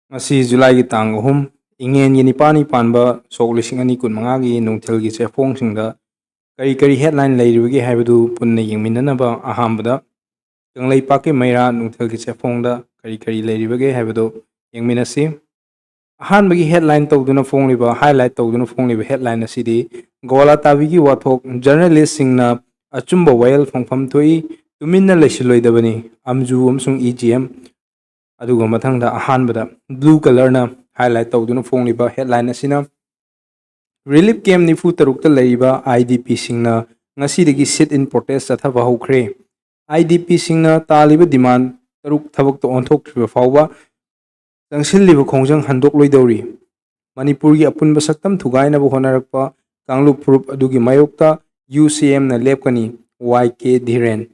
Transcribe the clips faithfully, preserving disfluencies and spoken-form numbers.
ꯉꯁꯤ ꯖꯨꯂꯥꯏꯒꯤ ꯇꯥꯡ ꯑꯍꯨꯝ, ꯏꯉꯦꯟꯒꯤ ꯅꯤꯄꯥꯜꯅꯤ ꯄꯥꯟꯕ ꯁꯣꯛ ꯂꯤꯁꯤꯡ ꯑꯅꯤ ꯀꯨꯟꯃꯉꯥꯒꯤ ꯅꯨꯡꯊꯤꯜꯒꯤ ꯆꯦꯐꯣꯡꯁꯤꯡꯗ ꯀꯔꯤ ꯀꯔꯤ headline ꯂꯩꯔꯤꯕꯒꯦ ꯍꯥꯏꯕꯗꯨ ꯄꯨꯟꯅ ꯌꯦꯡꯃꯤꯟꯅꯅꯕ ꯑꯍꯥꯟꯕꯗ ꯀꯪꯂꯩꯄꯥꯛꯀꯤ ꯃꯩꯔꯥ ꯅꯨꯡꯊꯤꯜꯒꯤ ꯆꯦꯐꯣꯡꯗ ꯀꯔꯤ ꯀꯔꯤ ꯂꯩꯔꯤꯕꯒꯦ ꯍꯥꯏꯕꯗꯨ ꯌꯦꯡꯃꯤꯟꯅꯁꯤ꯫ ꯑꯍꯥꯟꯕꯒꯤ headline ꯇꯧꯗꯨꯅ ꯐꯣꯡꯂꯤꯕ, highlight ꯇꯧꯗꯨꯅ ꯐꯣꯡꯂꯤꯕ headline ꯑꯁꯤꯗꯤ ꯒꯣꯋꯥꯂꯥ ꯇꯥꯕꯤꯒꯤ ꯋꯥꯊꯣꯛ, journalistꯁꯤꯡꯅ ꯑꯆꯨꯝꯕ ꯋꯥꯌꯦꯜ ꯐꯪꯐꯝ ꯊꯣꯛꯏ, ꯇꯨꯃꯤꯟꯅ ꯂꯩꯁꯤꯜꯂꯣꯏꯗꯕꯅꯤ, ꯑꯝꯖꯨ ꯑꯃꯁꯨꯡ E G M꯫ ꯑꯗꯨꯒ ꯃꯊꯪꯗ ꯑꯍꯥꯟꯕꯗ blue colourꯅ highlight ꯇꯧꯗꯨꯅ ꯐꯣꯡꯂꯤꯕ headline ꯑꯁꯤꯅ, relief camp ꯅꯤꯐꯨ ꯇꯔꯨꯛꯇ ꯂꯩꯔꯤꯕ I D Pꯁꯤꯡꯅ ꯉꯁꯤꯗꯒꯤ sit in protest ꯆꯠꯊꯕ ꯍꯧꯈ꯭ꯔꯦ꯫ I D Pꯁꯤꯡꯅ ꯇꯥꯜꯂꯤꯕ demand ꯇꯔꯨꯛ ꯊꯕꯛꯇ ꯑꯣꯟꯊꯣꯛꯇ꯭ꯔꯤꯕ ꯐꯥꯎꯕ ꯆꯪꯁꯤꯜꯂꯤꯕ ꯈꯣꯡꯖꯪ ꯍꯟꯗꯣꯛꯂꯣꯏꯗꯧꯔꯤ꯫ ꯃꯅꯤꯄꯨꯔꯒꯤ ꯑꯄꯨꯟꯕ ꯁꯛꯇꯝ ꯊꯨꯒꯥꯏꯅꯕ ꯍꯣꯠꯅꯔꯛꯄ ꯀꯥꯡꯂꯨꯞ ꯐꯨꯔꯨꯞ ꯑꯗꯨꯒꯤ ꯃꯥꯌꯣꯛꯇ UCMꯅ ꯂꯦꯞꯀꯅꯤ, Y K ꯙꯤꯔꯦꯟ꯫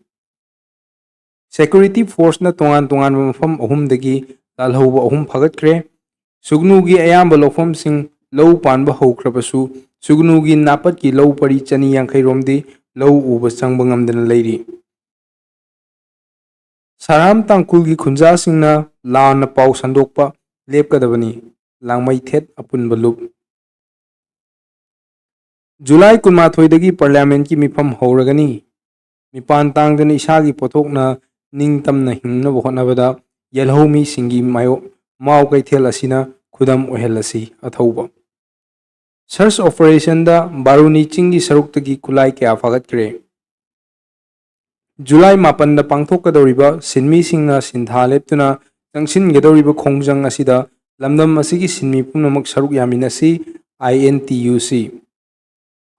Security forceꯅ ꯇꯣꯉꯥꯟ ꯇꯣꯉꯥꯟꯕ ꯃꯐꯝ ꯑꯍꯨꯝꯗꯒꯤ ꯂꯥꯜꯍꯧꯕ ꯑꯍꯨꯝ ꯐꯥꯒꯠꯈ꯭ꯔꯦ꯫ ꯁꯨꯒꯅꯨꯒꯤ ꯑꯌꯥꯝꯕ ꯂꯧꯐꯝꯁꯤꯡ ꯂꯧ ꯄꯥꯟꯕ ꯍꯧꯈ꯭ꯔꯕꯁꯨ, ꯁꯨꯒꯅꯨꯒꯤ ꯅꯥꯄꯠꯀꯤ ꯂꯧ ꯄꯔꯤ ꯆꯅꯤ ꯌꯥꯡꯈꯩ ꯔꯣꯝꯗꯤ ꯂꯧ ꯎꯕ ꯆꯪꯕ ꯉꯝꯗꯅ ꯂꯩꯔꯤ꯫ ꯁꯥꯔꯥꯝ ꯇꯥꯡꯈꯨꯜꯒꯤ ꯈꯨꯟꯖꯥꯁꯤꯡꯅ ꯂꯥꯟꯅ ꯄꯥꯎ ꯁꯟꯗꯣꯛꯄ ꯂꯦꯞꯀꯗꯕꯅꯤ, ꯂꯥꯡꯃꯩꯊꯦꯠ ꯑꯄꯨꯟꯕ ꯂꯨꯞ꯫ ꯖꯨꯂꯥꯏ ꯀꯨꯟꯃꯥꯊꯣꯏꯗꯒꯤ Parliamentꯀꯤ ꯃꯤꯐꯝ ꯍꯧꯔꯒꯅꯤ꯫ ꯃꯤꯄꯥꯟ ꯇꯥꯡꯗꯅ ꯏꯁꯥꯒꯤ ꯄꯣꯠꯊꯣꯛꯅ ꯅꯤꯡꯇꯝꯅ ꯍꯤꯡꯅꯕ ꯍꯣꯠꯅꯕꯗ ꯌꯦꯜꯍꯧꯃꯤꯁꯤꯡꯒꯤ ꯃꯥꯌꯣꯛ ꯃꯥꯎ ꯀꯩꯊꯦꯜ ꯑꯁꯤꯅ ꯈꯨꯗꯝ ꯑꯣꯏꯍꯜꯂꯁꯤ꯫ ꯑꯊꯧꯕ꯫ Search operationꯗ ꯕꯥꯔꯨꯅꯤ ꯆꯤꯡꯒꯤ ꯁꯔꯨꯛꯇꯒꯤ ꯈꯨꯠꯂꯥꯏ ꯀꯌꯥ ꯐꯥꯒꯠꯈ꯭ꯔꯦ꯫ ꯖꯨꯂꯥꯏ ꯃꯥꯄꯟꯗ ꯄꯥꯡꯊꯣꯛꯀꯗꯧꯔꯤꯕ ꯁꯤꯟꯃꯤꯁꯤꯡꯅ ꯁꯤꯟꯊꯥ ꯂꯦꯞꯇꯨꯅ ꯆꯪꯁꯤꯟꯒꯗꯧꯔꯤꯕ ꯈꯣꯡꯖꯪ ꯑꯁꯤꯗ ꯂꯝꯗꯝ ꯑꯁꯤꯒꯤ ꯁꯤꯟꯃꯤ ꯄꯨꯝꯅꯃꯛ ꯁꯔꯨꯛ ꯌꯥꯃꯤꯟꯅꯁꯤ, I N T U C꯫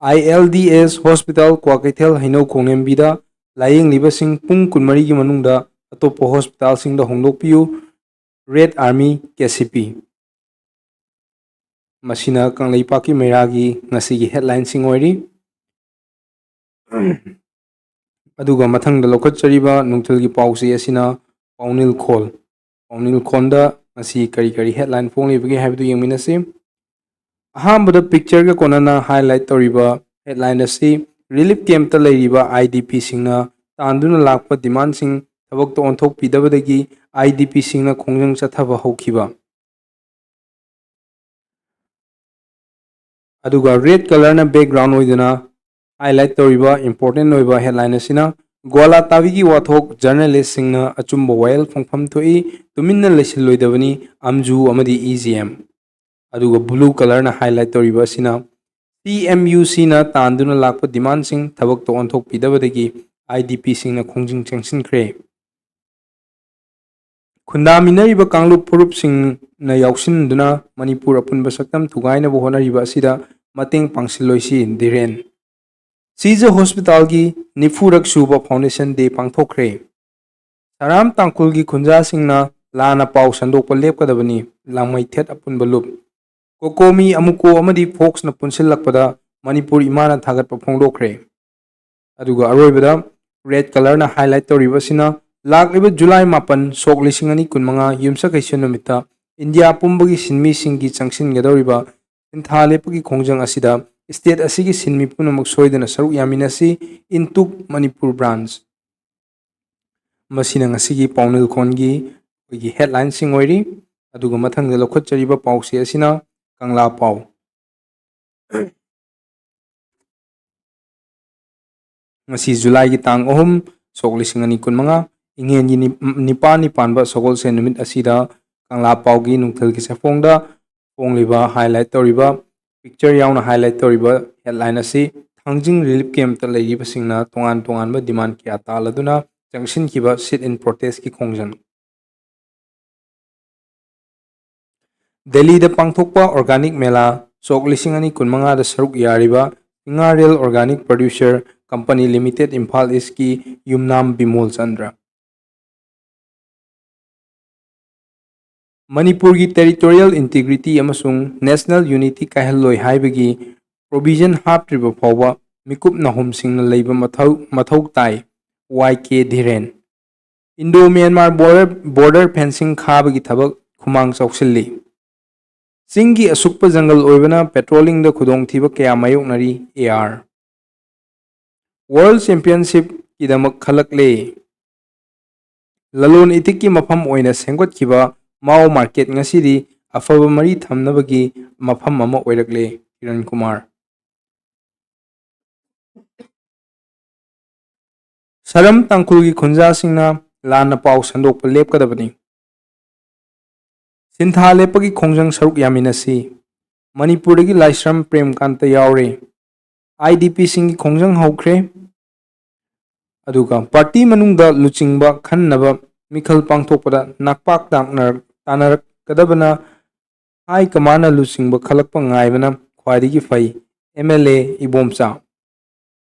I L D S Hospital Kwakeithel ꯍꯩꯅꯧ ꯈꯣꯡꯂꯦꯝꯕꯤꯗ ꯂꯥꯌꯦꯡꯂꯤꯕꯁꯤꯡ ꯄꯨꯡ ꯀꯨꯟꯃꯔꯤꯒꯤ ꯃꯅꯨꯡꯗ ꯑꯇꯣꯞꯄ hospitalꯁꯤꯡꯗ ꯍꯣꯡꯗꯣꯛꯄꯤꯌꯨ, Red Army, K C P꯫ ꯃꯁꯤꯅ ꯀꯪꯂꯩꯄꯥꯛꯀꯤ ꯃꯩꯔꯥꯒꯤ ꯉꯁꯤꯒꯤ headlineꯁꯤꯡ ꯑꯣꯏꯔꯤ꯫ ꯑꯗꯨꯒ ꯃꯊꯪꯗ ꯂꯧꯈꯠꯆꯔꯤꯕ ꯅꯨꯡꯊꯤꯜꯒꯤ ꯄꯥꯎꯆꯦ ꯑꯁꯤꯅ ꯄꯥꯎꯅꯤꯜ ꯈꯣꯜ, ꯄꯥꯎꯅꯤꯜ ꯈꯣꯟꯗ ꯉꯁꯤ ꯀꯔꯤ ꯀꯔꯤ headline ꯐꯣꯡꯂꯤꯕꯒꯦ ꯍꯥꯏꯕꯗꯨ ꯌꯦꯡꯃꯤꯟꯅꯁꯤ꯫ ꯑꯍꯥꯟꯕꯗ pictureꯒ ꯀꯣꯟꯅꯅ highlight ꯇꯧꯔꯤꯕ headline ꯑꯁꯤ, relief campꯇ ꯂꯩꯔꯤꯕ I D Pꯁꯤꯡꯅ ꯇꯥꯟꯗꯨꯅ ꯂꯥꯛꯄ demandꯁꯤꯡ ꯊꯕꯛꯇ ꯑꯣꯟꯊꯣꯛꯄꯤꯗꯕꯗꯒꯤ I D Pꯁꯤꯡꯅ ꯈꯣꯡꯖꯪ ꯆꯠꯊꯕ ꯍꯧꯈꯤꯕ꯫ ꯑꯗꯨꯒ ꯔꯦꯗ ꯀꯂꯔꯅ ꯕꯦꯛꯒ꯭ꯔꯥꯎꯟ ꯑꯣꯏꯗꯨꯅ ꯍꯥꯏꯂꯥꯏꯠ ꯇꯧꯔꯤꯕ ꯏꯝꯄꯣꯔꯇꯦꯟ ꯑꯣꯏꯕ ꯍꯦꯗꯂꯥꯏꯟ ꯑꯁꯤꯅ, ꯒ꯭ꯋꯥꯂꯥ ꯇꯥꯕꯤꯒꯤ ꯋꯥꯊꯣꯛ, ꯖꯔꯅꯦꯂꯤꯁꯁꯤꯡꯅ ꯑꯆꯨꯝꯕ ꯋꯥꯌꯦꯜ ꯐꯪꯐꯝ ꯊꯣꯛꯏ, ꯇꯨꯃꯤꯟꯅ ꯂꯩꯁꯤꯜꯂꯣꯏꯗꯕꯅꯤ, ꯑꯝꯖꯨ ꯑꯃꯗꯤ ꯏ ꯖꯤ ꯑꯦꯝ꯫ ꯑꯗꯨꯒ ꯕ꯭ꯂꯨ ꯀꯂꯔꯅ ꯍꯥꯏꯂꯥꯏꯠ ꯇꯧꯔꯤꯕ ꯑꯁꯤꯅ, ꯁꯤ ꯑꯦꯝ ꯌꯨ ꯁꯤꯅ ꯇꯥꯟꯗꯨꯅ ꯂꯥꯛꯄ ꯗꯤꯃꯥꯟꯁꯤꯡ ꯊꯕꯛꯇ ꯑꯣꯟꯊꯣꯛꯄꯤꯗꯕꯗꯒꯤ ꯑꯥꯏ ꯗꯤ ꯄꯤꯁꯤꯡꯅ ꯈꯣꯡꯖꯪ ꯆꯪꯁꯤꯟꯈ꯭ꯔꯦ꯫ ꯈꯨꯟꯗꯥꯃꯤꯟꯅꯔꯤꯕ ꯀꯥꯡꯂꯨꯞ ꯐꯨꯔꯨꯞꯁꯤꯡꯅ ꯌꯥꯎꯁꯤꯟꯗꯨꯅ ꯃꯅꯤꯄꯨꯔ ꯑꯄꯨꯟꯕ ꯁꯛꯇꯝ ꯊꯨꯒꯥꯏꯅꯕ ꯍꯣꯠꯅꯔꯤꯕ ꯑꯁꯤꯗ ꯃꯇꯦꯡ ꯄꯥꯡꯁꯤꯜꯂꯣꯏꯁꯤ, ꯙꯤꯔꯦꯟ꯫ ꯁꯤꯖ ꯍꯣꯁꯄꯤꯇꯥꯜꯒꯤ ꯅꯤꯐꯨꯔꯛ ꯁꯨꯕ ꯐꯥꯎꯟꯗꯦꯁꯟ ꯗꯦ ꯄꯥꯡꯊꯣꯛꯈ꯭ꯔꯦ꯫ ꯁꯔꯥꯝ ꯇꯥꯡꯈꯨꯜꯒꯤ ꯈꯨꯟꯖꯥꯁꯤꯡꯅ ꯂꯥꯟꯅ ꯄꯥꯎ ꯁꯟꯗꯣꯛꯄ ꯂꯦꯞꯀꯗꯕꯅꯤ, ꯂꯥꯡꯃꯩꯊꯦꯠ ꯑꯄꯨꯟꯕ ꯂꯨꯞ꯫ ꯀꯣꯀꯣꯃꯤ, ꯑꯃꯨꯀꯣ ꯑꯃꯗꯤ ꯐꯣꯛꯁꯅ ꯄꯨꯟꯁꯤꯜꯂꯛꯄꯗ ꯃꯅꯤꯄꯨꯔ ꯏꯃꯥꯅ ꯊꯥꯒꯠꯄ ꯐꯣꯡꯗꯣꯛꯈ꯭ꯔꯦ꯫ ꯑꯗꯨꯒ ꯑꯔꯣꯏꯕꯗ ꯔꯦꯗ ꯀꯂꯔꯅ ꯍꯥꯏꯂꯥꯏꯠ ꯇꯧꯔꯤꯕ ꯑꯁꯤꯅ, ꯂꯥꯛꯂꯤꯕ ꯖꯨꯂꯥꯏ ꯃꯥꯄꯟ, ꯁꯣꯛ ꯂꯤꯁꯤꯡ ꯑꯅꯤ ꯀꯨꯟꯃꯉꯥ ꯌꯨꯝꯁꯀꯩꯁ ꯅꯨꯃꯤꯠꯇ ꯏꯟꯗꯤꯌꯥ ꯄꯨꯝꯕꯒꯤ ꯁꯤꯟꯃꯤꯁꯤꯡꯒꯤ ꯆꯪꯁꯤꯟꯒꯗꯧꯔꯤꯕ ꯁꯤꯟꯊꯥ ꯂꯦꯞꯄꯒꯤ ꯈꯣꯡꯖꯪ ꯑꯁꯤꯗ ꯁ꯭ꯇꯦꯠ ꯑꯁꯤꯒꯤ ꯁꯤꯟꯃꯤ ꯄꯨꯝꯅꯃꯛ ꯁꯣꯏꯗꯅ ꯁꯔꯨꯛ ꯌꯥꯃꯤꯟꯅꯁꯤ, ꯏꯟꯇꯨꯛ ꯃꯅꯤꯄꯨꯔ ꯕ꯭ꯔꯥꯟꯁ꯫ ꯃꯁꯤꯅ ꯉꯁꯤꯒꯤ ꯄꯥꯎꯅꯤꯜꯈꯣꯟꯒꯤ ꯑꯩꯈꯣꯏꯒꯤ ꯍꯦꯗꯂꯥꯏꯟꯁꯤꯡ ꯑꯣꯏꯔꯤ꯫ ꯑꯗꯨꯒ ꯃꯊꯪꯗ ꯂꯧꯈꯠꯆꯔꯤꯕ ꯄꯥꯎꯁꯦ ꯑꯁꯤꯅ ꯀꯪꯂꯥ ꯄꯥꯎ꯫ ꯉꯁꯤ ꯖꯨꯂꯥꯏꯒꯤ ꯇꯥꯡ ꯑꯍꯨꯝ, ꯁꯣꯛ ꯂꯤꯁꯤꯡ ꯑꯅꯤ ꯀꯨꯟꯃꯉꯥ, ꯏꯉꯦꯟꯒꯤ ꯅꯤ-, ꯅꯤꯄꯥꯜꯅꯤ ꯄꯥꯟꯕ ꯁꯒꯣꯜꯁꯦꯟ ꯅꯨꯃꯤꯠ ꯑꯁꯤꯗ ꯀꯪꯂꯥ ꯄꯥꯎꯒꯤ ꯅꯨꯡꯊꯤꯜꯒꯤ ꯆꯦꯐꯣꯡꯗ ꯐꯣꯡꯂꯤꯕ, ꯍꯥꯏꯂꯥꯏꯠ ꯇꯧꯔꯤꯕ, ꯄꯤꯛꯆꯔ ꯌꯥꯎꯅ ꯍꯥꯏꯂꯥꯏꯠ ꯇꯧꯔꯤꯕ ꯍꯦꯗꯂꯥꯏꯟ ꯑꯁꯤ, ꯊꯥꯡꯖꯤꯡ ꯔꯤꯂꯤꯐ ꯀꯦꯝꯞꯇ ꯂꯩꯔꯤꯕꯁꯤꯡꯅ ꯇꯣꯉꯥꯟ ꯇꯣꯉꯥꯟꯕ ꯗꯤꯃꯥꯟ ꯀꯌꯥ ꯇꯥꯜꯂꯗꯨꯅ ꯆꯪꯁꯤꯟꯈꯤꯕ ꯁꯤꯠ ꯏꯟ ꯄ꯭ꯔꯣꯇꯦꯁꯀꯤ ꯈꯣꯡꯖꯪ꯫ ꯗꯦꯜꯂꯤꯗ ꯄꯥꯡꯊꯣꯛꯄ ꯑꯣꯔꯒꯥꯅꯤꯛ ꯃꯦꯂꯥ ꯁꯣꯛ ꯂꯤꯁꯤꯡ ꯑꯅꯤ ꯀꯨꯟꯃꯉꯥꯗ ꯁꯔꯨꯛ ꯌꯥꯔꯤꯕ ꯁꯤꯡꯉꯥꯔꯦꯜ organic producer company limited Imphal ꯏꯁꯀꯤ ꯌꯨꯝꯅꯥꯝ ꯕꯤꯃꯣꯜ ꯆꯟꯗ꯭ꯔ꯫ ꯃꯅꯤꯄꯨꯔꯒꯤ ꯇꯦꯔꯤꯇꯣꯔꯤꯌꯦꯜ ꯏꯟꯇꯤꯒ꯭ꯔꯤꯇꯤ ꯑꯃꯁꯨꯡ ꯅꯦꯁꯅꯦꯜ ꯌꯨꯅꯤꯇꯤ ꯀꯥꯏꯍꯜꯂꯣꯏ ꯍꯥꯏꯕꯒꯤ ꯄ꯭ꯔꯣꯚꯤꯖꯟ ꯍꯥꯞꯇ꯭ꯔꯤꯕ ꯐꯥꯎꯕ ꯃꯤꯀꯨꯞ ꯅꯥꯍꯨꯝꯁꯤꯡꯅ ꯂꯩꯕ ꯃꯊꯧ, ꯃꯊꯧ ꯇꯥꯏ, Y K Dhiren. Indo Myanmar border, border fencing ꯈꯥꯕꯒꯤ ꯊꯕꯛ ꯈꯨꯃꯥꯡ ꯆꯥꯎꯁꯤꯜꯂꯤ꯫ ꯆꯤꯡꯒꯤ ꯑꯁꯨꯛꯄ ꯖꯪꯒꯜ ꯑꯣꯏꯕꯅ ꯄꯦꯇ꯭ꯔꯣꯂꯤꯡꯗ ꯈꯨꯗꯣꯡꯊꯤꯕ ꯀꯌꯥ ꯃꯥꯌꯣꯛꯅꯔꯤ, ꯑꯦ ꯑꯥꯔ꯫ ꯋꯥꯔꯜ ꯆꯦꯝꯄꯤꯌꯟꯁꯤꯞꯀꯤꯗꯃꯛ ꯈꯜꯂꯛꯂꯦ꯫ ꯂꯂꯣꯟ ꯏꯇꯤꯛꯀꯤ ꯃꯐꯝ ꯑꯣꯏꯅ ꯁꯦꯝꯒꯠꯈꯤꯕ ꯃꯥꯎ ꯃꯥꯔꯀꯦꯠ ꯉꯁꯤꯗꯤ ꯑꯐꯕ ꯃꯔꯤ ꯊꯝꯅꯕꯒꯤ ꯃꯐꯝ ꯑꯃ ꯑꯣꯏꯔꯛꯂꯦ, ꯀꯤꯔꯟ ꯀꯨꯃꯥꯔ꯫ ꯁꯔꯝ ꯇꯥꯡꯈꯨꯜꯒꯤ ꯈꯨꯟꯖꯥꯁꯤꯡꯅ ꯂꯥꯟꯅ ꯄꯥꯎ ꯁꯟꯗꯣꯛꯄ ꯂꯦꯞꯀꯗꯕꯅꯤ꯫ ꯁꯤꯟꯊꯥ ꯂꯦꯞꯄꯒꯤ ꯈꯣꯡꯖꯪ ꯁꯔꯨꯛ ꯌꯥꯃꯤꯟꯅꯁꯤ꯫ ꯃꯅꯤꯄꯨꯔꯗꯒꯤ ꯂꯥꯏꯁ꯭ꯔꯝ ꯄ꯭ꯔꯦꯝꯀꯥꯟꯇ ꯌꯥꯎꯔꯦ꯫ IDPꯁꯤꯡꯒꯤ ꯈꯣꯡꯖꯪ ꯍꯧꯈ꯭ꯔꯦ꯫ ꯑꯗꯨꯒ ꯄꯥꯔꯇꯤ ꯃꯅꯨꯡꯗ ꯂꯨꯆꯤꯡꯕ ꯈꯟꯅꯕ ꯃꯤꯈꯜ ꯄꯥꯡꯊꯣꯛꯄꯗ ꯅꯥꯛꯄꯥꯛ ꯇꯥꯛꯅꯔꯛ-, ꯇꯥꯅꯔꯛꯀꯗꯕꯅ ꯍꯥꯏ ꯀꯃꯥꯟꯅ ꯂꯨꯆꯤꯡꯕ ꯈꯜꯂꯛꯄ ꯉꯥꯏꯕꯅ ꯈ꯭ꯋꯥꯏꯗꯒꯤ ꯐꯩ, MLA ꯏꯕꯣꯝꯆꯥ꯫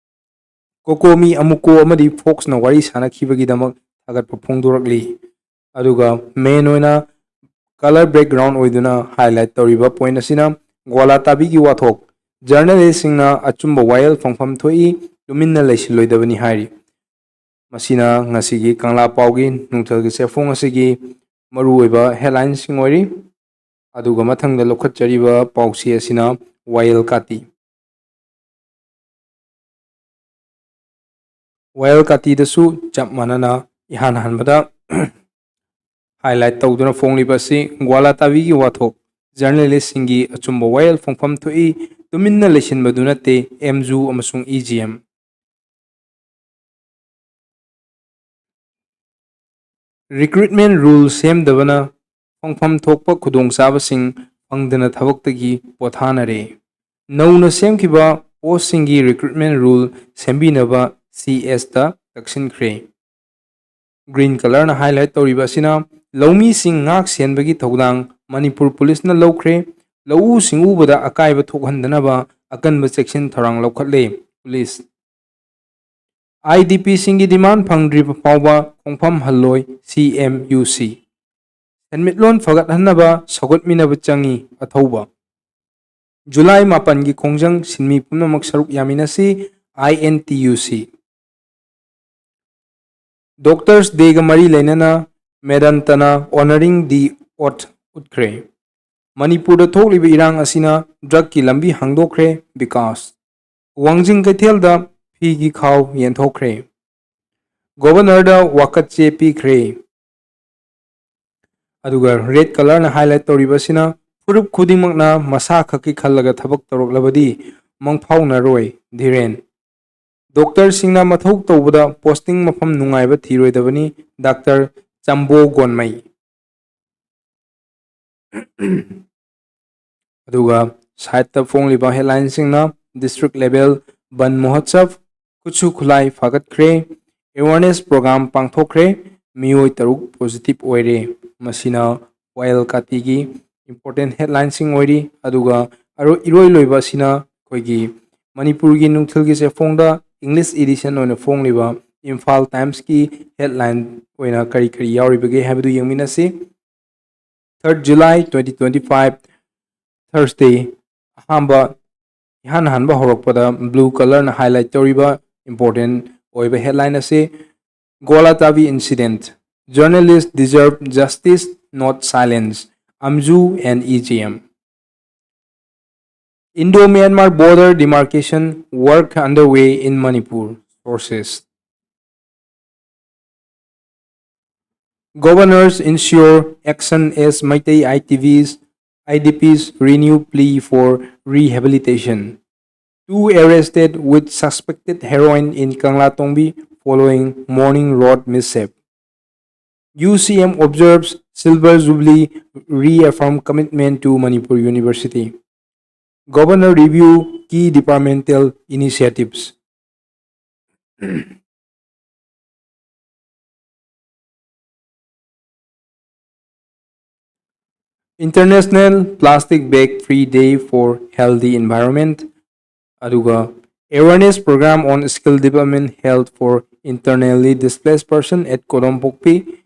ꯀꯣꯀꯣꯃꯤ ꯑꯃꯨꯀꯣ ꯑꯃꯗꯤ ꯐꯣꯛꯁꯅ ꯋꯥꯔꯤ ꯁꯥꯟꯅꯈꯤꯕꯒꯤꯗꯃꯛ ꯊꯥꯒꯠꯄ ꯐꯣꯡꯗꯣꯔꯛꯂꯤ꯫ ꯑꯗꯨꯒ main ꯑꯣꯏꯅ colour background ꯑꯣꯏꯗꯨꯅ highlight ꯇꯧꯔꯤꯕ point ꯑꯁꯤꯅ ꯒ꯭ꯋꯥꯂꯥ ꯇꯥꯕꯤꯒꯤ ꯋꯥꯊꯣꯛ, journalistꯁꯤꯡꯅ ꯑꯆꯨꯝꯕ ꯋꯥꯌꯦꯜ ꯐꯪꯐꯝ ꯊꯣꯛꯏ, ꯇꯨꯃꯤꯟꯅ ꯂꯩꯁꯤꯜꯂꯣꯏꯗꯕꯅꯤ ꯍꯥꯏꯔꯤ꯫ ꯃꯁꯤꯅ ꯉꯁꯤꯒꯤ ꯀꯪꯂꯥ ꯄꯥꯎꯒꯤ ꯅꯨꯡꯊꯤꯜꯒꯤ ꯆꯦꯐꯣꯡ ꯑꯁꯤꯒꯤ ꯃꯔꯨꯑꯣꯏꯕ headlineꯁꯤꯡ ꯑꯣꯏꯔꯤ꯫ ꯑꯗꯨꯒ ꯃꯊꯪꯗ ꯂꯧꯈꯠꯆꯔꯤꯕ ꯄꯥꯎꯆꯦ ꯑꯁꯤꯅ ꯋꯥꯌꯦꯜ ꯀꯥꯇꯤ꯫ ꯋꯥꯌꯦꯜ ꯀꯥꯇꯤꯗꯁꯨ ꯆꯞ ꯃꯥꯟꯅꯅ ꯏꯍꯥꯟ ꯍꯥꯟꯕꯗ highlight ꯇꯧꯗꯨꯅ ꯐꯣꯡꯂꯤꯕ ꯑꯁꯤ ꯒ꯭ꯋꯥꯂꯥ ꯇꯥꯕꯤꯒꯤ ꯋꯥꯊꯣꯛ, journalistꯁꯤꯡꯒꯤ ꯑꯆꯨꯝꯕ ꯋꯥꯌꯦꯜ ꯐꯣꯡꯐꯝ ꯊꯣꯛꯏ, ꯇꯨꯃꯤꯟꯅ ꯂꯩꯁꯤꯟꯕꯗꯨ ꯅꯠꯇꯦ, MU ꯑꯃꯁꯨꯡ EGM꯫ Recruitment rule ꯁꯦꯝꯗꯕꯅ ꯐꯪꯐꯝ ꯊꯣꯛꯄ ꯈꯨꯗꯣꯡꯆꯥꯕꯁꯤꯡ ꯐꯪꯗꯅ ꯊꯕꯛꯇꯒꯤ ꯄꯣꯊꯥꯅꯔꯦ꯫ ꯅꯧꯅ ꯁꯦꯝꯈꯤꯕ postꯁꯤꯡꯒꯤ recruitment rule ꯁꯦꯝꯕꯤꯅꯕ CSꯇ ꯇꯛꯁꯤꯟꯈ꯭ꯔꯦ꯫ Green colourꯅ highlight ꯇꯧꯔꯤꯕ ꯑꯁꯤꯅ ꯂꯧꯃꯤꯁꯤꯡ ꯉꯥꯛ ꯁꯦꯟꯕꯒꯤ ꯊꯧꯗꯥꯡ ꯃꯅꯤꯄꯨꯔ ꯄꯨꯂꯤꯁꯅ ꯂꯧꯈ꯭ꯔꯦ꯫ ꯂꯧꯎ ꯁꯤꯡꯎꯕꯗ ꯑꯀꯥꯏꯕ ꯊꯣꯛꯍꯟꯗꯅꯕ ꯑꯀꯟꯕ ꯆꯦꯛꯁꯤꯟ ꯊꯧꯔꯥꯡ ꯂꯧꯈꯠꯂꯦ ꯄꯨꯂꯤꯁ꯫ IDPꯁꯤꯡꯒꯤ demand ꯐꯪꯗ꯭ꯔꯤꯕ ꯐꯥꯎꯕ ꯈꯣꯡꯐꯝ ꯍꯜꯂꯣꯏ CMUC꯫ ꯁꯦꯟꯃꯤꯠꯂꯣꯟ ꯐꯒꯠꯍꯟꯅꯕ ꯁꯧꯒꯠꯃꯤꯟꯅꯕ ꯆꯪꯏ ꯑꯊꯧꯕ꯫ ꯖꯨꯂꯥꯏ ꯃꯥꯄꯟꯒꯤ ꯈꯣꯡꯖꯪ ꯁꯤꯟꯃꯤ ꯄꯨꯝꯅꯃꯛ ꯁꯔꯨꯛ ꯌꯥꯃꯤꯟꯅꯁꯤ, INTUC꯫ Doctors Dayꯒ ꯃꯔꯤ ꯂꯩꯅꯅ ꯃꯦꯗꯟꯇꯅ honouring the oath ꯎꯠꯈ꯭ꯔꯦ꯫ ꯃꯅꯤꯄꯨꯔꯗ ꯊꯣꯛꯂꯤꯕ ꯏꯔꯥꯡ ꯑꯁꯤꯅ drugꯀꯤ ꯂꯝꯕꯤ ꯍꯥꯡꯗꯣꯛꯈ꯭ꯔꯦ, ꯕꯤꯀꯥꯁ꯫ ꯋꯥꯡꯖꯤꯡ ꯀꯩꯊꯦꯜꯗ ꯐꯤꯒꯤ ꯈꯥꯎ ꯌꯦꯟꯊꯣꯛꯈ꯭ꯔꯦ꯫ Governorꯗ ꯋꯥꯀꯠ ꯆꯦ ꯄꯤꯈ꯭ꯔꯦ꯫ ꯑꯗꯨꯒ red colourꯅ highlight ꯇꯧꯔꯤꯕ ꯑꯁꯤꯅ ꯐꯨꯔꯨꯞ ꯈꯨꯗꯤꯡꯃꯛꯅ ꯃꯁꯥ ꯈꯛꯀꯤ ꯈꯜꯂꯒ ꯊꯕꯛ ꯇꯧꯔꯛꯂꯕꯗꯤ ꯃꯪꯐꯥꯎꯅꯔꯣꯏ꯫ ꯙꯤꯔꯦꯟ꯫ ꯗꯣꯛꯇꯔꯁꯤꯡꯅ ꯃꯊꯧ ꯇꯧꯕꯗ ꯄꯣꯁꯇꯤꯡ ꯃꯐꯝ ꯅꯨꯡꯉꯥꯏꯕ ꯊꯤꯔꯣꯏꯗꯕꯅꯤ꯫ ꯗꯥꯛꯇꯔ ꯆꯝꯕꯣ ꯒꯣꯟꯃꯩ꯫ ꯑꯗꯨꯒ ꯁꯥꯏꯠꯇ ꯐꯣꯡꯂꯤꯕ ꯍꯦꯗꯂꯥꯏꯟꯁꯤꯡꯅ: ꯗꯤꯁꯇ꯭ꯔꯤꯛ ꯂꯦꯚꯦꯜ ꯕꯟ ꯃꯍꯣꯠꯁꯕ, ꯈꯨꯠꯁꯨ ꯈꯨꯠꯂꯥꯏ ꯐꯥꯒꯠꯈ꯭ꯔꯦ, ꯑꯦꯋꯥꯔꯅꯦꯁ ꯄ꯭ꯔꯣꯒ꯭ꯔꯥꯝ ꯄꯥꯡꯊꯣꯛꯈ꯭ꯔꯦ, ꯃꯤꯑꯣꯏ ꯇꯔꯨꯛ ꯄꯣꯖꯤꯇꯤꯚ ꯑꯣꯏꯔꯦ꯫ ꯃꯁꯤꯅ ꯋꯥꯌꯦꯜ ꯀꯥꯇꯤꯒꯤ ꯏꯝꯄꯣꯔꯇꯦꯟ ꯍꯦꯗꯂꯥꯏꯟꯁꯤꯡ ꯑꯣꯏꯔꯤ꯫ ꯑꯗꯨꯒ ꯑꯔꯣ-, ꯏꯔꯣꯏ ꯂꯣꯏꯕ ꯑꯁꯤꯅ ꯑꯩꯈꯣꯏꯒꯤ ꯃꯅꯤꯄꯨꯔꯒꯤ ꯅꯨꯡꯊꯤꯜꯒꯤ ꯆꯦꯐꯣꯡꯗ ꯏꯪꯂꯤꯁ ꯏꯗꯤꯁꯟ ꯑꯣꯏꯅ ꯐꯣꯡꯂꯤꯕ ꯏꯝꯐꯥꯜ ꯇꯥꯏꯝꯁꯀꯤ ꯍꯦꯗꯂꯥꯏꯟ ꯑꯣꯏꯅ ꯀꯔꯤ ꯀꯔꯤ ꯌꯥꯎꯔꯤꯕꯒꯦ ꯍꯥꯏꯕꯗꯨ ꯌꯦꯡꯃꯤꯟꯅꯁꯤ꯫ Third July twenty twenty five, Thursday꯫ ꯑꯍꯥꯟꯕ, ꯏꯍꯥꯟ ꯍꯥꯟꯕ ꯍꯧꯔꯛꯄꯗ ꯕ꯭ꯂꯨ ꯀꯂꯔꯅ ꯍꯥꯏꯂꯥꯏꯠ ꯇꯧꯔꯤꯕ ꯏꯝꯄꯣꯔꯇꯦꯟ ꯑꯣꯏꯕ ꯍꯦꯗꯂꯥꯏꯟ ꯑꯁꯤ: Golatavi incident, journalists deserve justice, not silence, AMJU and E J M. Indo-Myanmar border demarcation work underway in Manipur, sources. Governors ensure action as Meitei I T Vs, I D Ps renew plea for rehabilitation. Two arrested with suspected heroin in Kanglatongbi following morning road mishap. U C M observes Silver Jubilee, reaffirm commitment to Manipur University. Governor review key departmental initiatives. International Plastic Bag Free Day for Healthy Environment, ꯑꯗꯨꯒ Awareness Program on Skill Development Health for Internally Displaced Person at ꯀꯣꯗꯣꯝꯄꯣꯛꯄꯤ꯫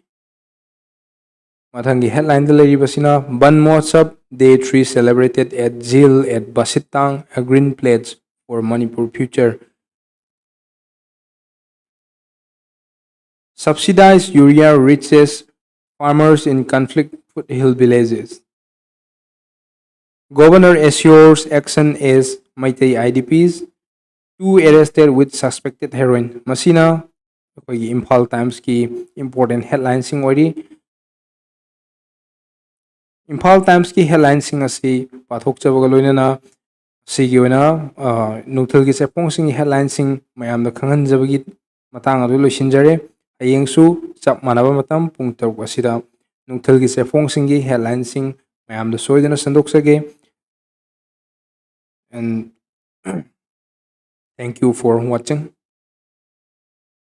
ꯃꯊꯪꯒꯤ ꯍꯦꯗꯂꯥꯏꯟꯗ ꯂꯩꯔꯤꯕꯁꯤꯅ: Van Mahotsav Day three celebrated at Jil at Basittang, a green pledge for Manipur future. Subsidized urea reaches farmers in conflict foothill villages. Governor assures action as Meitei I D Ps, two arrested with suspected heroin. ꯃꯁꯤꯅ ꯑꯩꯈꯣꯏꯒꯤ Imphal ꯇꯥꯏꯝꯁꯀꯤ important ꯍꯦꯗꯂꯥꯏꯟꯁꯤꯡ ꯑꯣꯏꯔꯤ꯫ ꯏꯝꯐꯥꯜ ꯇꯥꯏꯝꯁꯀꯤ ꯍꯦꯗꯂꯥꯏꯟꯁꯤꯡ ꯑꯁꯤ ꯄꯥꯊꯣꯛꯆꯕꯒ ꯂꯣꯏꯅꯅ ꯁꯤꯒꯤ ꯑꯣꯏꯅ, ꯑ, ꯅꯨꯡꯊꯤꯜꯒꯤ ꯆꯦꯐꯣꯡꯁꯤꯡꯒꯤ ꯍꯦꯗꯂꯥꯏꯟꯁꯤꯡ ꯃꯌꯥꯝꯗ ꯈꯪꯍꯟꯖꯕꯒꯤ ꯃꯇꯥꯡ ꯑꯗꯨ ꯂꯣꯏꯁꯤꯟꯖꯔꯦ꯫ ꯍꯌꯦꯡꯁꯨ ꯆꯞ ꯃꯥꯟꯅꯕ ꯃꯇꯝ ꯄꯨꯡ ꯇꯔꯨꯛ ꯑꯁꯤꯗ ꯅꯨꯡꯊꯤꯜꯒꯤ ꯆꯦꯐꯣꯡꯁꯤꯡꯒꯤ ꯍꯦꯗꯂꯥꯏꯟꯁꯤꯡ ꯃꯌꯥꯝꯗ ꯁꯣꯏꯗꯅ ꯁꯟꯗꯣꯛꯆꯒꯦ꯫ And thank you for watching.